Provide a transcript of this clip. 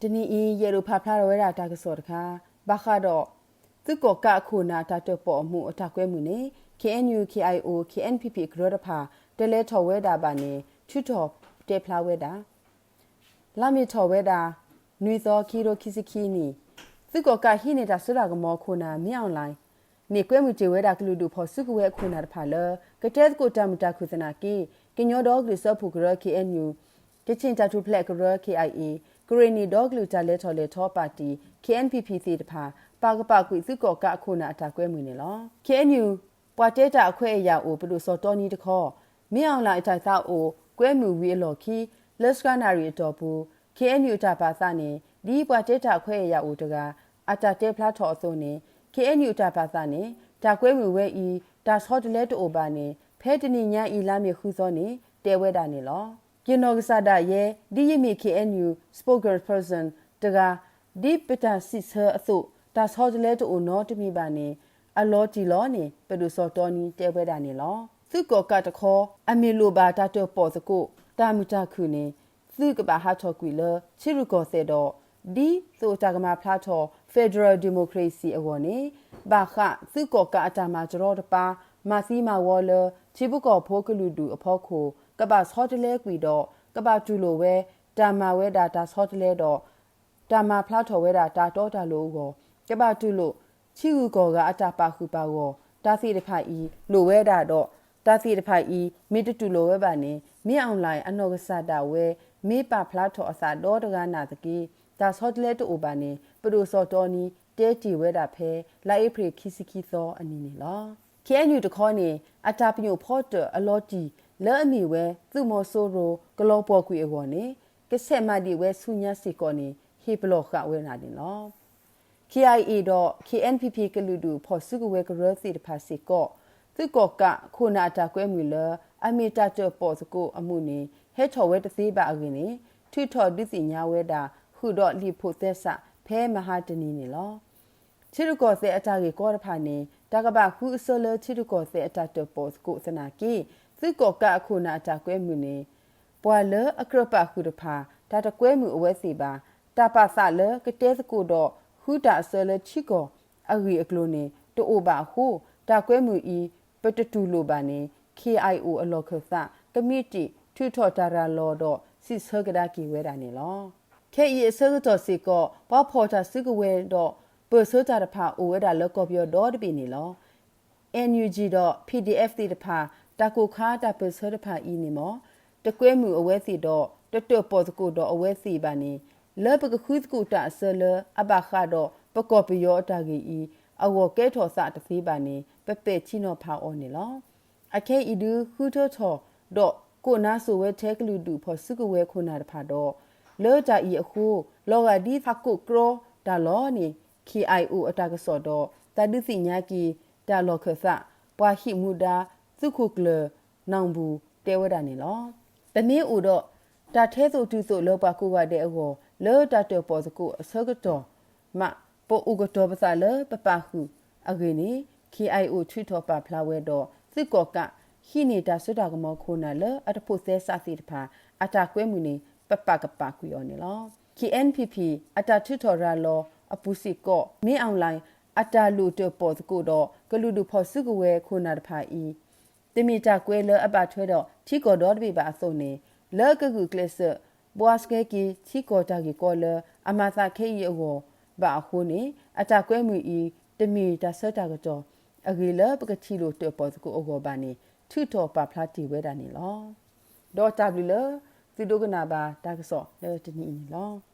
တနံၤအံၤ ယအဲၣ်ဒိးဖးဖျါထီၣ်ဝဲဒၣ်တၢ်ကစီၣ်တခါ ဘၣ်ဃးဒီး သုးကီၣ်ကးအခိၣ်နၢ်အတၢ်တၢၣ်ပီၣ်အမူးအတၢ်ကွဲမုာ်န့ၣ် KNU, KIO, KNPP အကရၢတဖၣ် တလဲၤထီၣ်ဝဲဒၣ်ဘၣ်န့ၣ် ထုးထီၣ်တဲဖျါဝဲဒၣ် လါမ့ၤထီၣ်ဝဲဒၣ် နွံသီ ခံကထိခံဆံခံနံၣ် သုးကီၣ်ကးဟံးန့ၢ်တၢ်စိတၢ်ကမီၤအခိၣ်နၢ် မ့ၢ်အီၣ်လဲၣ်န့ၣ် ကွဲမုာ်တ့ၢ်ဝဲဒၣ်ကလုာ်ဒူၣ်ဖီၣ်စုကဝဲၤအခိၣ်နၢ်တဖၣ်လၢ ကတဲသကိးတၢ်မုာ်တၢ်ခုၣ်သနာ်က့ ကညီဒီကလုာ်စၢဖှိၣ်ကရၢ KNU, ကချ့ၣ်တၢ်ထူၣ်ဖျဲးကရၢ KIA, ကရ့ၣ်နံၣ်ဒီကလုာ်တၢ်လဲၤထီၣ်လဲၤထီပၣ်တံၣ် KNPP သ့ၣ်တဖၣ် ပာ်ကပာ်ကွံာ်သုးကီၣ်ကးအခိၣ်နၢ်အတၢ်ကွဲမုာ်န့ၣ်လီၤ. KNU ပှၤတဲတၢ်အခွဲးအယာ်အိၣ် ပဒိၣ်စီၤတီနံတခီ မ့ၢ်အီၣ်လဲၣ်အတၢ်သးအိၣ်ကွဲမုာ်ဝံၤအလီၢ်ခံ လၢစှၤနၣ်ရံၣ်အတီၢ်ပူၤ KNU အတၢ်ပာ်သးန့ၣ် ဒ်ပှၤတဲတၢ်အခွဲးအယာ်အိၣ်တဂၤ အတၢ်တဲဖျါထီၣ်အသိးန့ၣ် KNU အတၢ်ပာ်သးန့ၣ် တၢ်ကွဲမုာ်ဝဲအံၤ တၢ်ဆီတလဲတအိၣ်ဘၣ်န့ၣ် ဖဲတနံၤညါအံၤ လါမ့ၤဃုသီန့ၣ် တဲဝဲဒၣ်န့ၣ်လီၤ. ယနီၢ်ကစၢ်ဒၣ်ယဲ ဒ်ယမ့ၢ် KNU spokesperson တဂၤ ဒ်ပတၢ်စံးဆၢအသိး တၢ်ဆီတလဲတအိၣ်နီတမံၤဘၣ်န့ၣ် အလီၤတံၢ်လီၤန့ၣ် ပဒိၣ်စီၤတီနံတဲဝဲဒၣ်န့ၣ်လီၤ. သုးကီၣ်ကးတခီ အမ့ၢ်လိၣ်ဘၣ်တၢ်တၢၣ်ပီၣ်သကိး တၢ်မုာ်တၢ်ခုၣ်န့ၣ် သုးကဘၣ်ဟးထီၣ်ကွံာ်လၢထံရူၢ်ကီၢ်သဲးဒီး ဒ်သိးတၢ်ကမၤဖျါထီၣ် federal democracy အဂီၢ်န့ၣ် ဘၣ်ဃးသုးကီၣ်ကးအတၢ်မၤတရီတပါ မၤသံမၤဝီလၢ ထံဖိကီၢ်ဖိကလုာ်ဒူၣ်အဖီခိၣ် ကဘၣ်ဆီတလဲကွံာ်ဒီး ကဘၣ်တူၢ်လိာ်ဝဲ တၢ်မၤဝဲဒၣ်တၢ်ဆီတလဲဒီး တၢ်မၤဖျါထီၣ်ဝဲဒၣ်တၢ်တီတၢ်လိၤအဂီၢ် ကဘၣ်တူၢ်လိာ် ထံဂုၤကီၢ်ဂၤအတၢ်ပာ်ဃုာ်ပာ်ဂီၢ် တၢ်သ့ၣ်တဖၣ်အံၤ လိၣ်ဝဲဒၣ်ဒီး တၢ်သ့ၣ်တဖၣ်အံၤ မ့ၢ်တတူၢ်လိာ်ဝဲဘၣ်န့ၣ် မ့ၢ်အီၣ်လဲၣ်အနီၢ်ကစၢ်ဒၣ်ဝဲ မ့ၢ်ပာ်ဖျါထီၣ်အသးဒီတဂၤနာ်သက့ တၢ်ဆီတလဲတအိၣ်ဘၣ်န့ၣ် ပဒိၣ်စီၤတီနံ တဲတ့ၢ်ဝဲဒၣ်ဖဲ လါအ့ဖြ့ၣ်ခံဆံခံသီအနံၤန့ၣ်လီၤ. KNU တခီန့ၣ် အတၢ်ပညိၣ်ဖီတၢၣ်အလီၤတံၢ်လၢအမ့ၢ်ဝဲ သုးမီၤစိရိၤကလီၤပှီၢ်ကွံာ်အဂီၢ်န့ၣ် ကဆဲးမၤဒံးဝဲဆူညါစ့ၢ်ကီးန့ၣ် ဟ့ၣ်ပလီၢ်ဃာ်ဝဲဒၣ်န့ၣ်လီၤ. KIA ဒီး KNPP ကလုာ်ဒူၣ်ဖီၣ်စုကဝဲၤကရၢသ့ၣ်တဖၣ်စ့ၢ်ကီး သုးကီၣ်ကးခိၣ်နၢ်အတၢ်ကွဲမုာ်လၢ အမ့ၢ်တၢ်တၢၣ်ပီၣ်သကိးအမူးန့ၣ် ဟဲထီၣ်ဝဲတသ့ဘၣ်အဂ့ၢ်န့ၣ် ထုးထီၣ်ဒုးသ့ၣ်ညါဝဲဒၣ် ဃုာ်ဒီးလံာ်ဖိးသဲစး ဖဲမဟါတနံၤန့ၣ်လီၤ. ထံရူၢ်ကီၢ်သဲးအတၢ်ဂ့ၢ်ကီတဖၣ်န့ၣ် တၢ်ကဘၣ်ဃုအဆၢလၢထံရူၢ်ကီၢ်သဲးအတၢ်တၢၣ်ပီၣ်သကိးသနာ်က့ သုးကီၣ်ကးအခိၣ်နၢ်အတၢ်ကွဲမုာ်န့ၣ် ပှၤလၢအကြၢးပာ်ဃုာ်တဖၣ် တၢ်တကွဲမုာ်အဝဲသ့ၣ်ဘၣ် တၢ်ပာ်သးလၢကတဲသကိးဒီးဃုတၢ်အဆၢလၢထံကီၢ်အဂ့ၢ်အကျိၤန့ၣ် တအိၣ်ဘၣ်အဃိ တၢ်ကွဲမုာ်အံၤ ပတတူၢ်လိာ်ဘၣ်န့ၣ် KIO အလီၢ်ခၢၣ်သး ကမံးတံာ်ထုးထီၣ်တၢ်ရၤလီၤဒီးစံးဆၢကဒါက့ၤဝဲဒၣ်န့ၣ်လီၤ. ခဲအံၤအဆၢကတီၢ်စ့ၢ်ကီး ပှၤဖီၣ်တၢ်စုကဝဲၤဒီး ပၢၢ်ဆၢတၢ်တဖၣ်အိၣ်ဝဲဒၣ်လၢကီၢ်ပယီၤဒီတဘ့ၣ်န့ၣ်လီၤ. NUG ဒီး PDF သ့ၣ်တဖၣ် တၢ်ကိၢ်ခါတၢ်ပၢၢ်ဆၢတဖၣ်အံၤန့ၣ်မ့ၢ် တကွဲမုာ်အဝဲသ့ၣ်ဒီး တတၢၣ်ပီၣ်သကိးဒီးအဝဲသ့ၣ်ဘၣ်န့ၣ် လၢပကဃုသကိးတၢ်အဆၢလၢအဘၣ်ဃးဒီးပကီၢ်ပယီၤအတၢ်ဂ့ၢ်အံၤ အဂီၢ်ကဲထီၣ်သးတသ့ဘၣ်န့ၣ် ပပဲာ်ထံနီၤဖးအီၤန့ၣ်လီၤ. အခဲအံၤဒု ဃုထၢထီၣ်ဒီးကိးနါစိာ်ဝဲထဲကလုာ်ဒူၣ်ဖီၣ်စုကဝဲၤခိၣ်နၢ်တဖၣ်ဒီး လၢတၢ်အံၤအဃိ လီၤဂာ်ဒ်ဟးကိးကြီတၢ်လီၤန့ၣ် KIO အတၢ်ကစီၣ်ဒီး တၢ်ဒုးသ့ၣ်ညါက့ၤတၢ်လီၢ်ခၢၣ်သး ပှၤဟံးမူဒါ သုးခိၣ်ကျၢၢ် နီၢ်ဘူၣ် တဲဝဲဒၣ်န့ၣ်လီၤ. ပမ့ၢ်အိၣ်ဒီးတၢ်ထဲသိးတုၤသိးလၢပှၤကိးဂၤဒဲးအဂီၢ် လၢတၢ်တၢၣ်ပီၣ်သကိးအဆၢကတီၢ်မး ပအိၣ်ကတီၤပသးလၢပပာ်ဃုာ်အဂ့ၢ်န့ၣ် KIO ထုးထီၣ်ပာ်ဖျါဝဲဒီး သုးကီၣ်ကး ဟံးန့ၢ်တၢ်စိတၢ်ကမီၤခိၣ်နၢ်လၢအတဖိးသဲစးသ့ၣ်တဖၣ် အတၢ်ကွဲမုာ်န့ၣ် ပပာ်ကပာ်ကွံာ်အီၤန့ၣ်လီၤ. KNPP အတၢ်ထုးထီၣ်ရၤလီၤအပူၤစ့ၢ်ကီး မ့ၢ်အီၣ်လဲၣ် အတၢ်လိၣ်တၢၣ်ပီၣ်သကိးဒီး ကလုာ်ဒူၣ်ဖီၣ်စုကဝဲၤခိၣ်နၢ်တဖၣ်အံၤ တမ့ၢ်တၢ်ကွဲလၢအဘၣ်ထွဲဒီးထံကီၢ်ဒီတဘ့ၣ်ဘၣ်အသိးန့ၣ် လၢကဂုာ်ကျဲးစၢး ဘှါဆှဲက့ၤထံကီၢ်တၢ်ဂ့ၢ်ကီလၢအမၤသးခဲအံၤအဂီၢ်ဘၣ်အဃိန့ၣ် အတၢ်ကွဲမုာ်အံၤ တမ့ၢ်တၢ်ဆၢတၢ်ကတီၢ်အဂ့ၢ်လၢပကထံၣ်လိာ်တၢၣ်ပီၣ်သကိးအဂီၢ်ဘၣ်န့ၣ် ထုးထီၣ်ပာ်ဖျါတ့ၢ်ဝဲဒၣ်န့ၣ်လီၤ. ဒီးတၢ်ဘျုးလၢသုဒိကနၣ်ဘၣ်တၢ်ကစီၣ်လၢတနံၤအံၤန့ၣ်လီၤ.